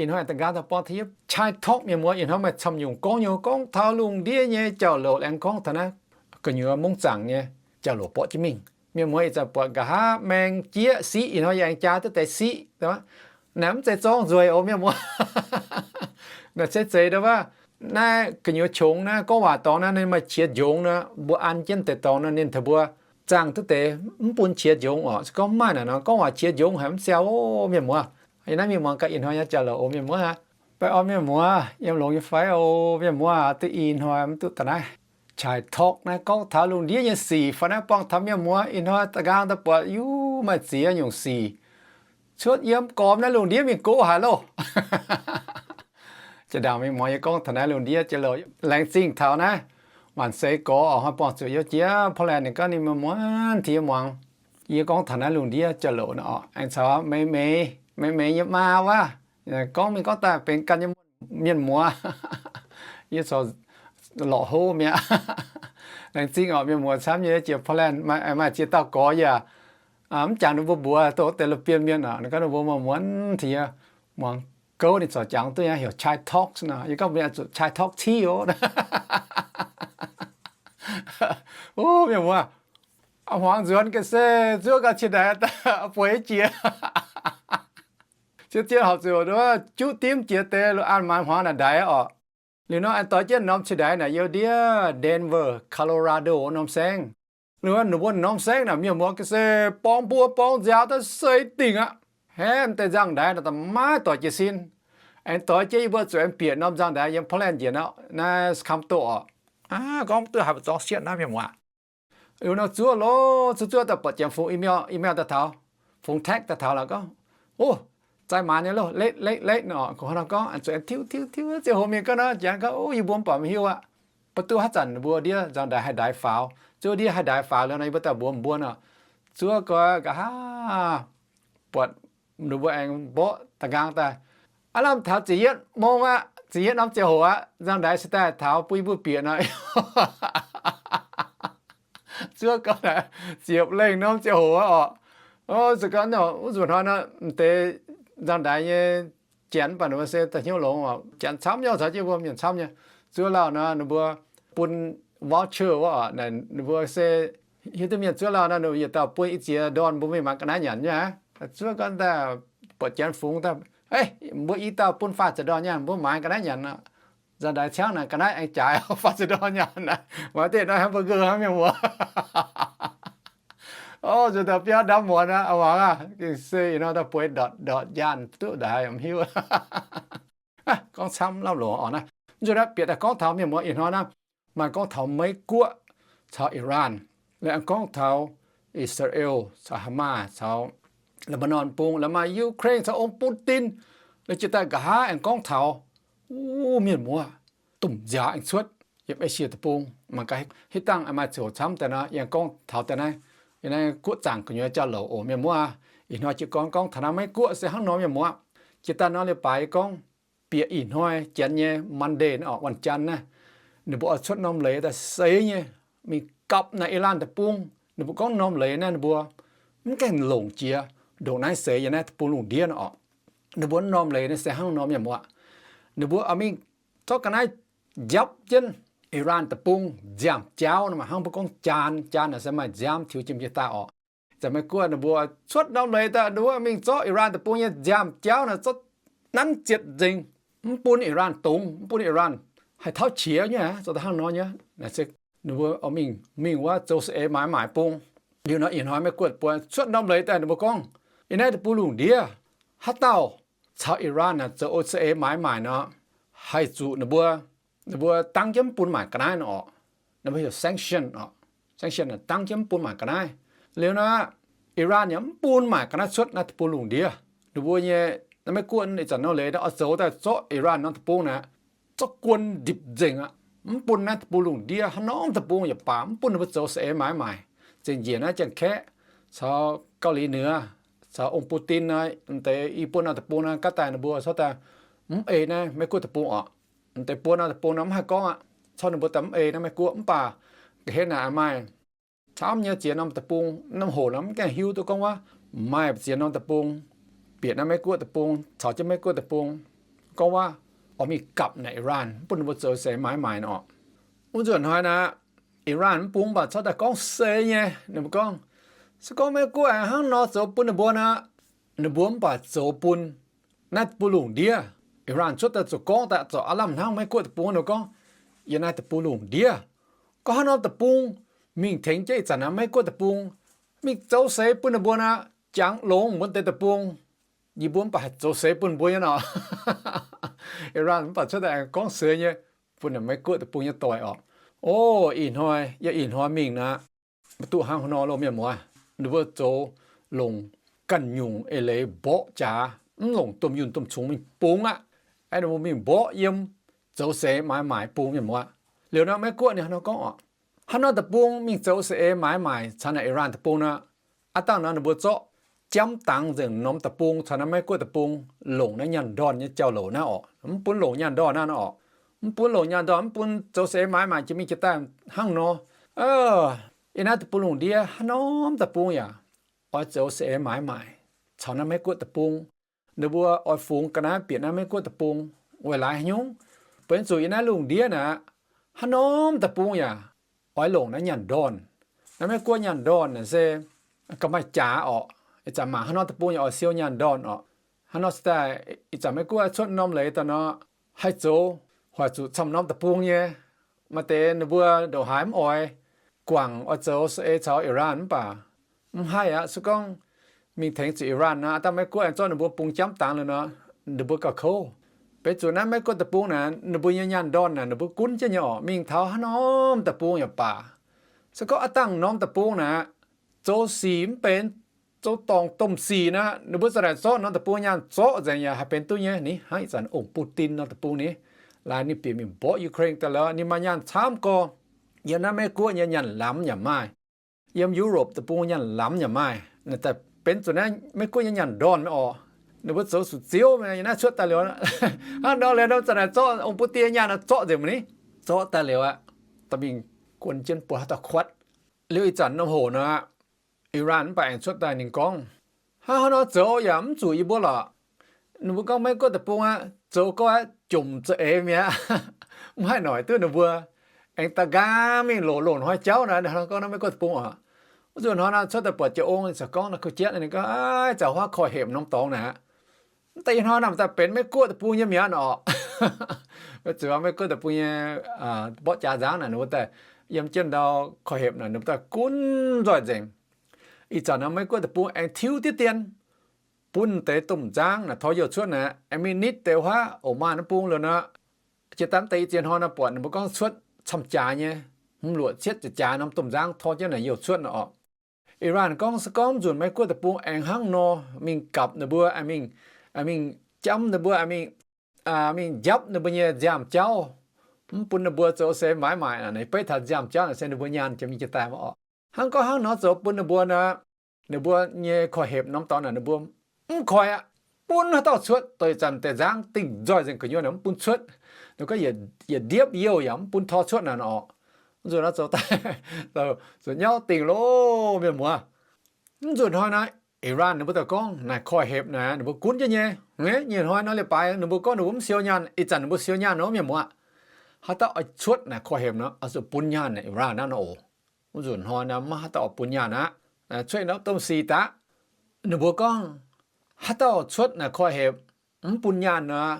Ih hnoi da'nqaang daaih buangh taux yie qai torqv mienh muoz, ih hnoi maaih camv nyungc gorngv nyei, gorngv taux lungh ndiev nyei jauv-louc. Aengx gorngv taux naaiv gu'nyuoz mungv zaangc nyei jauv-louc borqv jienv mingh. Mienh muoz, ih zanc buatc nqa'haav maeng jieqv siqv, ih hnoi yie aengx jaa duqv deix siqv. Naaiv mv zeiz zorng nzueic oc mienh muoz. Naaiv se zeiz ndau wuov, naaiv gu'nyuoz qongx naaiv gorngv waac dorngx naaiv ninh maaih qiex njongx nor, mbuo an jienv deix dorngx nor ninh taux mbuo zaangh duqv deix mv bun qiex njongx oc. Se gorngv mv maaih naaic nor gorngv waac qiex njongx haic mv siau oc mienh muoz. Yie naaiv mingh muangx gaax ih hnoi nyei jauv-louc oc mienh muoz. Baengh orn mienh muoz yiem longx nyei fai oc mienh muoz. Duqv ih hnoi mv duqv daaih naaiv qai torqv naaiv gorngv taux lungh ndiev nyei sic fai naaiv buangh taux mienh muoz. Ih hnoi da'nqaang daaih buatc yie maaih ziex nyungc sic cuotv yiem gormx naaiv lungh ndiev mingh gox haic loh. Jiex ndaangc mingh muangx yie gorngv taux naaiv lungh ndiev jauv-louc. Laengz zingh taux naaiv maanc seix gorx oc, hnoi buangh zuqc youv jiex Portland ninh gorngv ninh muonz-muonz tengx yie muangx yie gorngv taux naaiv lungh ndiev jauv-louc nor oc. Aengx caux Meix Meix, Meix Meix nyei maa wuov, gorngv mingh gorngv daaih benx ganh nyei mienh muoz. Yie corc lorqc hlo mi'aqv. Laengz zingh oc mienh muoz camv nyei jiex Portland, maaih ziex dauh gorx yaac mv jangx ninh mbuo mbuox, dongh deix la'bienh mienh oc, ninh gorngv ninh mbuo muonz-muonz tengx yie muangx gouv ninh corc jangx duqv nyei, heuc chai talk nor. Yie gorngv mbuo zuqc chai talk tea oc. Mienh muoz, hmuangx nzuonx ga'sie zuov gau ciex ndaix bueix jiex. Zien-zien horpc zuqc juqv dimv jiex deix lo an maaiz hmuangx naaic ndaix oc. Liuz nor aengx doix jienv norm ciex ndaix naaic yiem ndiev Denver, Colorado norm saengv. Liuz ninh mbuo norm saengv naaic mienh muoz ga'sie borngz mbuo borngz nziaaux daaih seix dingc aqv. Hnamv deix nzangv-ndaix naaic da'maaih doix jiez sin. Aengx doix jienv yie mbuo zuqc aengx bieqc norm nzangv-ndaix yiem Portland njiec naaiv Sacramento oc. Gorngv duqv haaix mbu'zorng sietv naaiv mienh muoz. Liuz nor zuov loh, zuov zuov daaih buatc janx fungx email, email daaih taux, fungx text daaih taux lorqc gorngv, o, zai maanz nyei loh, late late late nor. Gorngv zuqc tiuv tiuv tiuv ziangh hoc mingh gau nor, janx gorngv, o, yie mbuo mv baac maiv hiuv aqv. Ba'duqv haaix zanc mbuo ndiev nzangv-ndaix haih ndaix faaux. Zuov ndiev haih ndaix faaux liuz nor yie mbuo daaih mbuox mbuo nor. Zuov gau nqa'haav buatc ninh mbuo aengx mborqv da'nqaang daaih, aav lamh taux ziepc yietv mong aqv, ziepc yietv norm ziangh hoc aqv, nzangv-ndaix se daaih taux bun yie mbuo bieqc nor. Zuov gau naaic ziepc lengh norm ziangh hoc aqv oc. Se gorngv wuov nzunc hnoi nor m'deix nzangv-ndaix nyei janx mv baac ninh mbuo se da'hnyouv longx oc, janx camv nyei caux jienv mbuo mienh camv nyei. Zuov lauh nor ninh mbuo bun voucher wuov oc, ninh mbuo se hiuv duqv mienh zuov lauh nor ninh mbuo yietc dauh bun i ziex ndorn, mbuo mingh maaiz ga'naaiv nyanc nyei aqv. Zuov gorngv daaih buatc janx fungx daaih, mbuo i dauh bun faah ziepc ndorn nyanc, mbuo maaiz ga'naaiv nyanc nor. Nzangv-ndaix ciangv naaic ga'naaiv aengx jaaix faah ziepc ndorn nyanc aqv. Maaih deix nor hnangv mbuo nqox hnangv mienh muoz. O, nzuonx daaih biauv ndamv muonz aqv, muangx aqv, gengh se ih hnoi daaih bueix ndortv ndortv nyaanh duqv ndaix mv hiuv. Gorngv camv lamh longc oc naaiv. Nzunc naaiv bieqc daaih gorngv taux mienh muoz ih hnoi naaiv, maaih gorngv taux Meiv Guoqv caux Iran, liuz aengx gorngv taux I^saa^laa^en caux Hamas caux Lebanon bung, liuz maaih Ukraine caux ong Putin. Liuz jiex daaih nqa'haav aengx gorngv taux, o, mienh muoz, domh nziaaux aengx cuotv yiem Esie deic-bung. Mangc gaax hitv dangh maaih ziouc camv daaih nor, yie aengx gorngv taux daaih naaiv, yie naaiv guoqv zaangc gu'nyuoz jauv-louc oc mienh muoz. Ih hnoi jiex gorngv gorngv taux naaiv Meiv Guoqv se hnangv nor mienh muoz. Jiex daaih nor liuz baaix gorngv bieqc ih hnoi janx nyei Monday naaiv oc, วันจันทร์ naaiv, ninh mbuo oix cuotv norm leiz daaih seix nyei mingh gapv naaiv Iran deic-bung. Ninh mbuo gorngv norm leiz naaiv ninh mbuo mv gaengh longc jiex ndongc naaiv seix yiem naaiv deic-bung lungh ndiev naaiv oc. Ninh mbuo norm leiz naaiv se hnangv nor mienh muoz. Ninh mbuo oix mingh zorqv ga'naaiv njapv jienv Iran deic-bung nziaamv-jauv nor, hnangv mbuo gorngv jaan, jaan naaic se maaih nziaamv tiux jiem jiex daaih oc. Zanc Meiv Guoqv ninh mbuo cuotv norm leiz daaih ninh mbuo mingh zorqv Iran deic-bung nyei nziaamv-jauv naaic zorqv nanv zietc nzengc, mv bun Iran dongz, mv bun Iran haih tauv qiex nyei aqv. Zoux daaih hnangv nor nyei. Ninh mbuo oix mingh, mingh wuov zoux saeng-eix maaiz maaic bung. Liuz nor ih hnoi Meiv Guoqv buatc cuotv norm leiz daaih ninh mbuo gorngv, yiem naaiv deic-bung lungh ndiev haaix dauh caux Iran naaic zoux saeng-eix maaiz maaic nor, haih zuqc ninh mbuo, ninh mbuo dangv jienv mv bun maaic ga'naaiv nor oc. Ninh mbuo heuc sanction oc. Sanction dangv jienv mv bun maaic ga'naaiv. Liuz nor Iran yaac mv bun maaic ga'naaiv cuotv naaiv deic-bung lungh ndiev. Ninh mbuo nyei, naaiv Meiv Guoqv ih zanc norm leiz oix zoux daaih zorqv Iran norm deic-bung naaic zorqv guon ndipc nzengc aqv. Mv bun naaiv deic-bung lungh ndiev haaix norm deic-bung yaac baac mv bun ninh mbuo zoux saeng-eix maaiz maaic. Zinh njiec naaiv Janx-Kaeqv caux Gauh Liz Nioux caux ong Putin naaiv, m'deix i buo norm deic-bung naaiv gaav daaih ninh mbuo corc daaih mv ei naaiv Meiv Guoqv deic-bung oc. M'deix buo norm deic-bung naaiv mv haih gorngv aqv. Corc ninh mbuo daaih mv ei naaiv Meiv Guoqv mv baac ga'hlen naaic maaih camv nyei ziex norm deic-bung, norm hoc nor mv gaengh hiuv duqv gorngv wuov maaih ziex norm deic-bung bieqc naaiv Meiv Guoqv deic-bung caux jienv Meiv Guoqv deic-bung. gorngv waac, oix mingh gapv naaic Iran, mv bun ninh mbuo zoux seix maaiz maaic nor. Wuov nzunc hnoi naaic, Iran mv bung mv baac corc daaih gorngv seix nyei. Ninh mbuo gorngv, se gorngv Meiv Guoqv aengx hnangv nor zoux bun ninh mbuo nor, ninh mbuo mv baac zoux bun naaiv deic-bung lungh ndiev. Iran cuotv daaih zoux gorngv daaih zoux aav lamh hnangv Meiv Guoqv deic-bung nor gorngv, yiem naaiv deic-bung lungh ndiev, gorngv haaix norm deic-bung mingh tengx jienv ih zanc naaiv Meiv Guoqv deic-bung mingh zoux seix bun ninh mbuo nor, jangx longx mbuo deix deic-bung, yie mbuo mv baac haih zoux seix bun mbuo nyei nor. Iran mv baac cuotv daaih aengx gorngv seix nyei bun naaic Meiv Guoqv deic-bung nyei doic orqc. O, ih hnoi, yiem ih hnoi mingh naaic, maiv duqv hnangv haaix nor loh mienh muoz. Ninh mbuo zoux longc ganh nyungc eix leiz mborqv jaax, mv longc domh yunh domh cungx mingh bungx aqv. Aeqv, ninh mbuo mingh mborqv yiem zoux seix maaiz maaic bung mienh muoz. Liuz nor Meiv Guoqv ninh hnangv nor gorngv orqc, haaix norm deic-bung mingh zoux seix maaiz maaic caux naaic Iran deic-bung nor, aav dangh nor ninh mbuo zorqv jamv dangx nzengc norm deic-bung caux naaiv Meiv Guoqv deic-bung longc naaiv nyaanh ndorn nyei jauv-louc naaiv orqc. Mv bun longc nyaanh ndorn naaiv nor orqc. Mv bun longc nyaanh ndorn, mv bun zoux seix maaiz maaic jiex mingh jiex daaih hnangv nor. Yiem naaiv deic-bung lungh ndiev haaix norm deic-bung yaac oix zoux seix maaiz maaic caux naaiv Meiv Guoqv deic-bung. Ninh mbuo oix fungx ga'naaiv bieqc naaiv Meiv Guoqv deic-bung weic laaix haaix nyungc? Benx zuqc yiem naaiv lungh ndiev naaic, haaix norm deic-bung yaac oix longc naaiv nyaanh ndorn. Naaiv Meiv Guoqv nyaanh ndorn naaic se ga'maaih jaax orqc. Ih zanc mangc haaix norm deic-bung yaac oix siou nyaanh ndorn orqc. Haaix nor se daaih ih zanc Meiv Guoqv cuotv norm leiz daaih nor, haih zoux hoic zuqc camv norm deic-bung nyei. Maaih deix ninh mbuo ndongc haaix mv oix guangc oix zoux saeng-eix caux Iran mv baac mv haih aqv. Se gorngv mingh tengx zuqc Iran nor, dangh Meiv Guoqv aengx zorqv ninh mbuo bungx jamv dangx liuz nor, ninh mbuo gauh kouv. Benx zuqc naaiv Meiv Guoqv deic-bung naaic, ninh mbuo nyei nyaanh ndorn naaic ninh mbuo gunv jienv nyei orqc, mingh taux haaix norm deic-bung yaac baac. Se gorngv aav dangh norm deic-bung naaic, zoux sic mv benx, zoux dorngc domh sic naaic, ninh mbuo za'naaic zorqv norm deic-bung nyaanh zorqv nzengc yaac haih benx duqv nyei. Ni hnangv ih zanc ong Putin norm deic-bung ni, laaix ninh bieqc mingh mborqv Ukraine daaih liuz, ninh maaih nyaanh camv gorx. Yiem naaiv Meiv Guoqv nyei nyaanh lamz yaac maaih, yiem Europe deic-bung nyaanh lamz yaac maaih. Naaic daaih benx zuqc naaiv Meiv Guoqv nyei nyaanh ndorn orqc. Ninh mbuo zoux suqc ziouv nyei naaiv cuotv daaih liuz, hnangv nor liuz nor za'naaic zorqv ong Putin nyaanh zorqv nzengc mv ni, zorqv daaih liuz aqv, daaih mingh guon jienv buatc haaix dauh kuatv. Liuz ih zanc norm hoc nor, Iran mv baac aengx cuotv daaih ninh gorngv, hnangv haaix nor zoux yaac mv zuqc yie mbuo lorqc. Ninh mbuo gorngv Meiv Guoqv deic-bung aqv, zoux gorngv aqv, jomc za'eix mi'aqv. Mv haih noic duqv ninh mbuo. Aengx da'nqaang mingh loc loz-hnoi jauv naaic, gorngv naaiv Meiv Guoqv deic-bung oc. Wuov nzunc hnoi naaic cuotv daaih buatc jiex ong, ninh ziouc gorngv naaiv kuv jienv ninh gorngv, aav, za'gengh huaav korv hepc norm dorngx naaic aqv. Mv deix ih hnoi naaic daaih benx Meiv Guoqv deic-bung nyei mi'aqv oc. Zuqc Meiv Guoqv deic-bung nyei mborqv jaax nzangv naaic, ninh mbuo daaih yiem jienv ndau korv hepc naaic, ninh mbuo daaih gunv nzoih nzengc. Ih zanc naaic Meiv Guoqv deic-bung aengx tiuv diqv dien bun deix domh nzangv naaic tor youh cuotv naaic, aengx mingh nitv deix huaav Oman naaiv bung liuz nor, jiex daaih mv deix i ziex hnoi nor buatc ninh mbuo gorngv cuotv camv jaax nyei, hmz luoqc cietv jaax jaax norm domh nzangv tor jienv naaic youh cuotv nor orqc. Iran gorngv se gorngv nzunc Meiv Guoqv deic-bung aengx hnangv nor mingh gapv ninh mbuo, mingh, mingh jamv ninh mbuo, mingh, mingh njapv ninh mbuo nyei nziaamv-jauv, mv bun ninh mbuo zoux seix maaiz maaic naaic, beiv taux nziaamv-jauv naaic se ninh mbuo nyaanh jiex mingh jiex daaih mv orqc. Hnangv gorngv hnangv nor zoux bun ninh mbuo nor, ninh mbuo nyei korv hepc norm dorngx naaic ninh mbuo mv koi aqv. Bun haaix dauh cuotv doix zanc deix nzangv dingh nzoih nzengc gu'nyuoz naaic mv bun cuotv. Ninh gorngv yietc ndiepv youh yaac mv bun tor cuotv naaic orqc. Mv nzunc nor zoux daaih, zoux nyauv dingh loh mienh muoz. Mv nzunc hnoi naaic, Iran ninh mbuo daaih gorngv naaic korv hepc naaic ninh mbuo gunv jienv nyei. Nyei hnoi nor leiz-baaix ninh mbuo gorngv ninh mbuo mv siou nyaanh, ih zanc ninh mbuo siou nyaanh nor mienh muoz. Haaix dauh oix cuotv naaic korv hepc nor oix zuqc bun nyaanh naaic Iran naaiv nor oc. Mv nzunc hnoi nor maiv haaix dauh oix bun nyaanh aqv. Cuotv norm domh sic daaih, ninh mbuo gorngv haaix dauh cuotv naaic korv hepc mv bun nyaanh nor,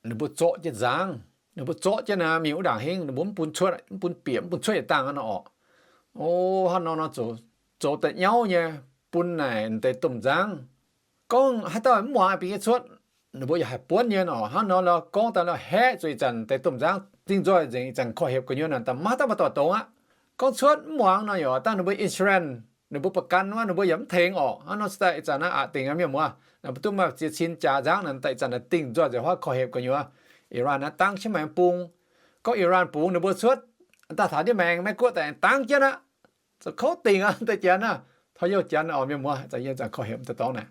ninh mbuo zorqv jienv nzangv. Ninh mbuo zorqv jienv naaic mingh wuov ndaangc hingv ninh mbuo mv bun cuotv, mv bun bieqc, mv bun cuotv yietc dangh nor orqc. O, hnangv nor nor zoux, zoux da'nyauv nyei bun naaic deix domh nzangv. Gorngv haaix dauh mv muangx bieqc nyei cuotv, ninh mbuo yaac haih buonv nyei orqc. Hnangv nor nor gorngv daaih nor haeqv zuqc ih zanc deix domh nzangv dingh nzoih nzengc, ih zanc korv hepc gu'nyuoz naaic daaih maiv dauh maaih doic dongz aqv. Gorngv cuotv mv muangx nor yaac dangh ninh mbuo insurance, ninh mbuo ประกัน wuov ninh mbuo yaac mv tengx orqc. Hnangv nor se daaih ih zanc naaiv aqc dingc mienh muoz, naaic mbuo duqv maaih ziex cin jaax nzangv naaic daaih ih zanc naaic dingh nzoih nzengc huaav korv hepc gu'nyuoz. Iran naaiv dangv jienv maengx bung. Gorngv Iran bungx ninh mbuo cuotv, daaih taux ndiev maengx Meiv Guoqv daaih aengx dangv jienv aqv. Zoux kouv dingc aqv, deix janx aqv, taux youh janx orqc mienh muoz, za'gengh ih zanc korv hepc deix dorngx naaic.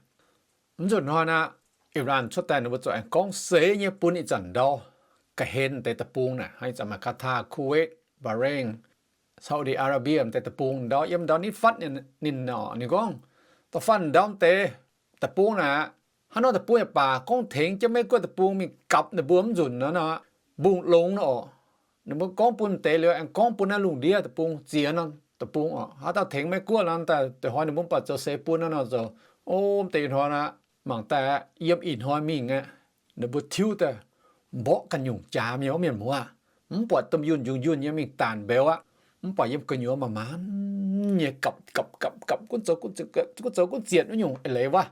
Mv nzunc hnoi naaic, Iran cuotv daaih ninh mbuo ziouc aengx gorngv seix nyei bun ih zanc ndau ga'hlen deix deic-bung naaic, hnangv ih zanc maaih Qatar, Kuwait, Bahrain, Saudi Arabia deix deic-bung ndau, yiem ndau nitv fatv ninh orqc. Ninh gorngv, da'faanh ndau deix deic-bung naaic, Hnangv nor deic-bung yaac baac gorngv tengx jienv Meiv-Guoqv deic-bung mingh gapv ninh mbuo mv nzunc nor, mbungh longx nor oc. Ninh mbuo gorngv bun deix liuz aengx gorngv bun naaiv lungh ndiev deic-bung ziex norm deic-bung oc. Haaix dauh tengx Meiv-Guoqv nor daaih, deix hnoi ninh mbuo mv baac zoux seix bun nor nor zoux. O, deix ih hnoi aqv, mangc daaih yiem ih hnoi mingh aqv, ninh mbuo tiuv daaih mborqv ganh nyungc jaax mienh wuov mienh muoz aqv. Mv buatc domh yunh njungc yunh nyei mingh daanc mbeux aqv. Mv baac yiem gu'nyuoz maaih maanc nyei gapv gapv gapv gapv gunv zoux gunv zietc wuov nyungc eix leiz wuov.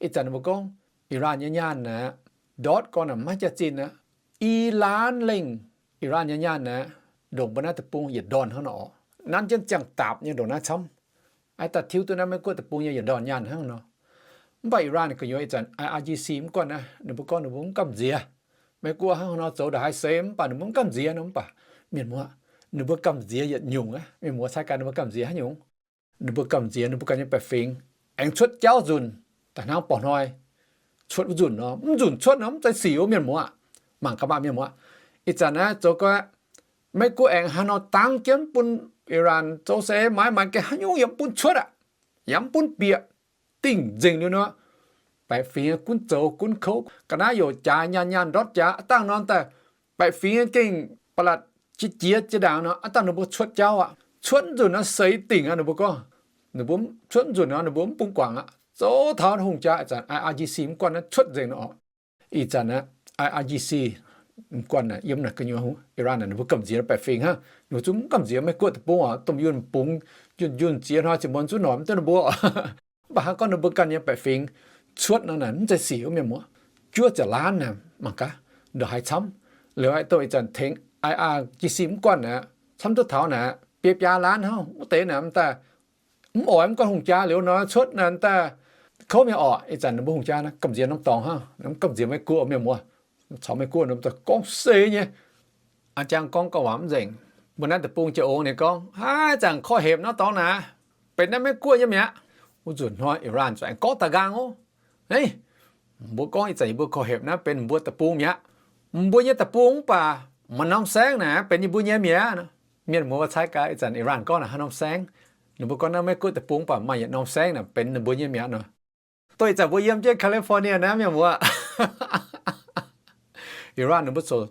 Ih zanc ninh mbuo gorngv Iran nyei nyaanh naaic, ndortv gorn naaic maiv jaax-zinh aqv. I laanz lengh Iran nyei nyaanh naaic, ndongc mbuo naaiv deic-bung yietc ndorn hnangv nor oc. Nanv jienv ziangh daapc nyei ndongc naaiv camv. Aav daaih tiuv duqv naaiv Meiv-Guoqv deic-bung nyei yietc ndorn nyaanh hnangv nor. Mv baac Iran gu'nyuoz ih zanc I R G C mv guanh naaiv, ninh mbuo gorngv ninh mbuo mv gamh nziex. Meiv-Guoqv hnangv nor zoux ndongc haaix seix mv baac ninh mbuo mv gamh nziex nor. Mv baac mienh muoz, ninh mbuo gamh nziex yietc nyungc aqv. Mienh muoz, cai gaax ninh mbuo gamh nziex haaix nyungc? Ninh mbuo gamh nziex ninh mbuo ganh nyei baeqc fingx aengx cuotv jauv nzunc daaih hnangv borqc hnoi cuotv wuov nzunc nor. Mv nzunc cuotv nor mv zeiz sic wuov mienh muoz. Mangc gaax maah mienh muoz. Ih zanc naaiv zoux gau, Meiv-Guoqv aengx haaix nor dangv jienv bun Iran zoux seix maaiz maaiz gengh haaix nyungc yaac mv bun cuotv aqv. Yaac mv bun bieqc. Dingh nzengc liuz nor, baeqc fingx gunv zoux gunv kouv. Ga'naaiv youc jaax nyaanh nyaanh ndortv jaax, aav dangh nor daaih baeqc fingx gengh ba'latc jiex jiex jiex ndaangc nor, aav dangh ninh mbuo cuotv jauv aqv. Cuotv nzunc nor seix dingc aqv ninh mbuo gorngv. Ninh mbuo cuotv nzunc nor ninh mbuo mv bun guangc aqv. Zoux taux hungh jaa ih zanc I R G C mv guanh naaiv cuotv nzengc nor oc. Ih zanc naaiv I R G C mv guanh naaic yiem naaic gu'nyuoz Iran naaic ninh mbuo gamh nziex baeqc fingx hnangv. Ninh mbuo zungv mv gamh nziex Meiv-Guoqv deic-bung oc. Domh yunh bungx yunh yunh ziex hnoi ziepc muonz zungv noic mv duqv ninh mbuo. Mv baac hnangv gorngv ninh mbuo ganh nyei baeqc fingx cuotv nor naaic mv zeiz sic wuov mienh muoz. Juov ziepc laanv naaic mangc gaax ndongc haaix camv. Liuz haih dongh ih zanc tengx I R G C mv guanh naaic camv duqv taux naaic biei biaa laanv hnangv wuov deix naaic mv daaih mv oix mv guanh hungh jaa liuz nor cuotv naaic daaih kouv mienh orqc. Ih zanc ninh mbuo hungh jaa naaiv gamh nziex norm dorngx hnangv, mv gamh nziex Meiv-Guoqv mienh muoz. Caux Meiv-Guoqv norm dorngx gorngv seix nyei. A'jang gorngv gauh waac mv nzengc. Mbuo naaiv deic-bung jiex ongx ninh gorngv, haaix zanc korv hepc nor dorngx naaic benx naaiv Meiv-Guoqv nyei mi'aqv. Wuov nzunc hnoi Iran zuqc aengx gorngv da'nqaang ov. Hneiv, mbuo gorngv ih zanc yie mbuo korv hepc naaiv benx mbuo deic-bung mi'aqv. Mbuo nyei deic-bung mv baac maaih norm saengv naaic benx yie mbuo nyei mi'aqv. Mienh muoz cai gaax ih zanc Iran gorngv naaic haaix norm saengv. Ninh mbuo gorngv naaiv Meiv-Guoqv deic-bung mv baac maaih yietc norm saengv naaic benx ninh mbuo nyei mi'aqv nor. Dongh ih zanc mbuo yiem jienv California naaiv mienh muoz, Iran ninh mbuo ziouc